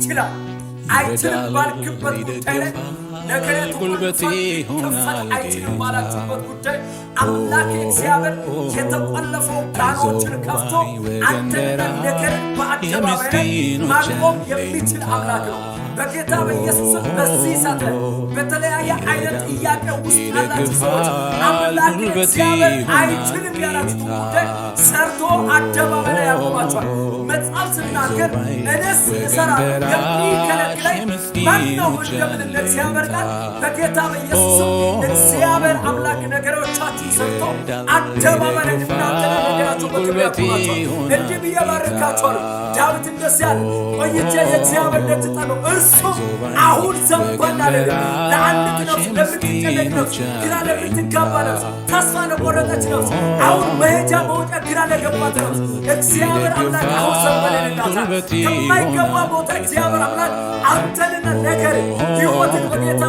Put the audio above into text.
ይችላል። አይችልም ይረዳል፣ ባልክበት ጉዳይ ላይ ነገሬ ይደግፋል፣ ጉልበቴ ተቆልፏል፣ ሊከፈት ይሆናል አይችልም ጌታ። ባላችሁበት ጉዳይ አምላክ እግዚአብሔር የተቆለፈው ጋኖችን ከፍቶ አይዞህ ወገን አንተንና ደራሽ፣ ነገርን በአደባባይ ላይ የምስኪኖች ማቆም የሚችል አለኝታ። አምላክ ነው። በጌታ በኢየሱስም በዚህ ሰዓት ላይ በተለያየ አይነት ጥያቄ ውስጥ ያላችሁ ሰዎች ይደግፋል፣ አምላክ ጉልበቴ እግዚአብሔር ይሆናል አይችልም ያላችሁትን ጌታ። ጉዳይ ሰርቶ አደባባይ ላይ ያቆማችኋል። መጽሐፍ ስናገር እኔስ ወገን እሰራለሁ ደራሽ፣ የሚከለክለኝ ማን ነው የምስኪኖች እንደምን እንደ እግዚአብሔር ቃል አለኝታ። በጌታ በኢየሱስም እግዚአብሔር አምላክ ነገሮቻችሁን ሰርቶ ይረዳል፣ አደባባይ ላይ እናንተ ነገራችሁ በክብር ጉልበቴ ያቆማችኋል። ይሆናል እንዲህ ብዬ ባርካችኋለሁ። ዳዊት እንደዚህ አለ፣ ቆይቼ የእግዚአብሔር ደጅ ጠናሁ፣ እርሱም አሁን ዘንበል አለልኝ። ለአንዲት ነፍስ፣ ለምትጨነቅ ነፍስ፣ ግራ ለምትጋባ ነፍስ፣ ተስፋ ለቆረጠች ነፍስ፣ አሁን መሄጃ መውጫ ግራ ለገባት ነፍስ እግዚአብሔር አምላክ አሁን ዘንበል ይልላታል። ከማይገባ ቦታ እግዚአብሔር አምላክ አንተንና ነገር ሕይወትን በጌታ